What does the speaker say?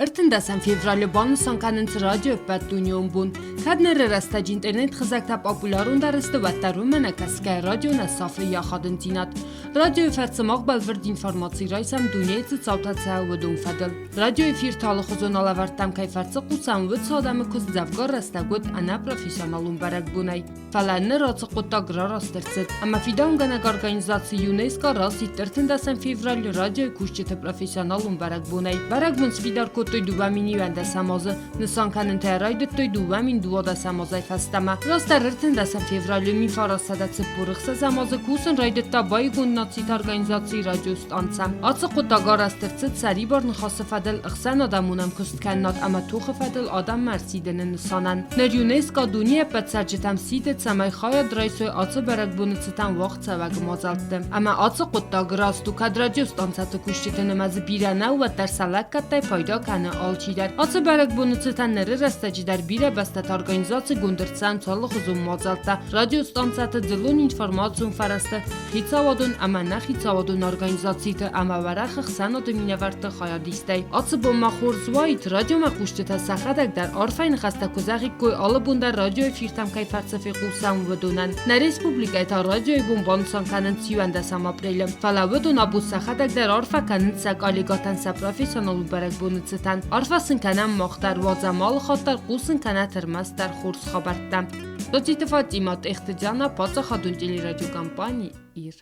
Ӕртындӕсӕм февралы банысан кӕнынц радио ӕппӕтдунеон бон. Кӕд ныры рӕстӕджы интернет-хызӕгтӕ популярондӕр сты, уӕддӕр уымӕ нӕ кӕсгӕ радио нӕ сафы йӕ ахадындзинад. Радиойы фӕрцы мах бӕлвырд информаци райсӕм дунейы цы цаутӕ цӕуы, уыдон фӕдыл. Радиоэфирты алыхуызон алӕвӕрдтӕм кӕй фӕрцы хъусӕм, уыцы адӕмы куыст дзӕвгар рӕстӕг уыд ӕнӕпрофессионалон бӕрӕгбонӕй. Фӕлӕ ныр ацы хъуыддаг рараст ӕрцыд, ӕмӕ фидауынгӕнӕг организаци ЮНЕСКО расидт 13 февраль радиойы кусджыты профессионалон бӕрӕгбонӕй. Бӕрӕгбон сфидар кодтой 2011 азы, нысан кӕнынтӕ райдыдтой 2012 азӕй фӕстӕмӕ. Растдӕр 13 февралы 1946 азы кусын райдыдта Баиугонд Нациты Организацийы радиостанцӕ. Ацы хъуыддаг арӕзт ӕрцыд сӕрибар ныхасы фӕдыл ӕхсӕнадӕмон ӕмкуысткӕнынад ӕмӕ тохы фӕдыл адӕммӕ ӕрсидыны нысанӕн. Ныр ЮНЕСКО дунейы ӕппӕт цӕрджытӕм сиды, цӕмӕй хайад райсой ацы бӕрӕгбоны цытӕн уагъдцӕуӕг мадзӕлтты. Ӕмӕ ацы хъуыддаг раст у, кӕд радиостанцӕты кусджыты нымӕц бирӕ нӕу, уӕддӕр сӕ лӕггӕдтӕй пайда кӕны алчидӕр. Ацы бӕрӕгбоны цытӕн ныры рӕстӕджы дӕр бирӕ бӕстӕты организацигонд ӕрцӕуынц алыхуызон мадзӕлттӕ, радиостанцӕты дзыллон информацион фӕрӕзты, хицауадон ӕмӕ нӕхицауадон организациты ӕмӕ уӕрӕх ӕхсӕнады минӕвӕртты хайадистӕй. Ацы бон ма хорз уаид, радиомӕ хъусджытӕ сӕхӕдӕг дӕр арфӕйы ныхӕстӕ куы зӕгъиккой, алы бон дӕр радиоэфиртӕм кӕй фӕрцы фехъусӕм, уыдонӕн. Нӕ республикӕйы та радиойы бон банысан кӕнынц иуӕндӕсӕм апрелы. Фӕлӕ уыдон абон сӕхӕдӕг дӕр арфӕ кӕнынц сӕ коллегӕтӕн сӕ профессионалон бӕрӕгбоны цытӕн. Арфӕ сын кӕнӕм мах дӕр, уадзӕм алы хатт дӕр хъусын кӕнӕт ӕрмӕстдӕр хорз хабӕрттӕ. Додтиты Фатимӕ, Тъехты Диана, паддзахадон телерадиокомпани «Ир».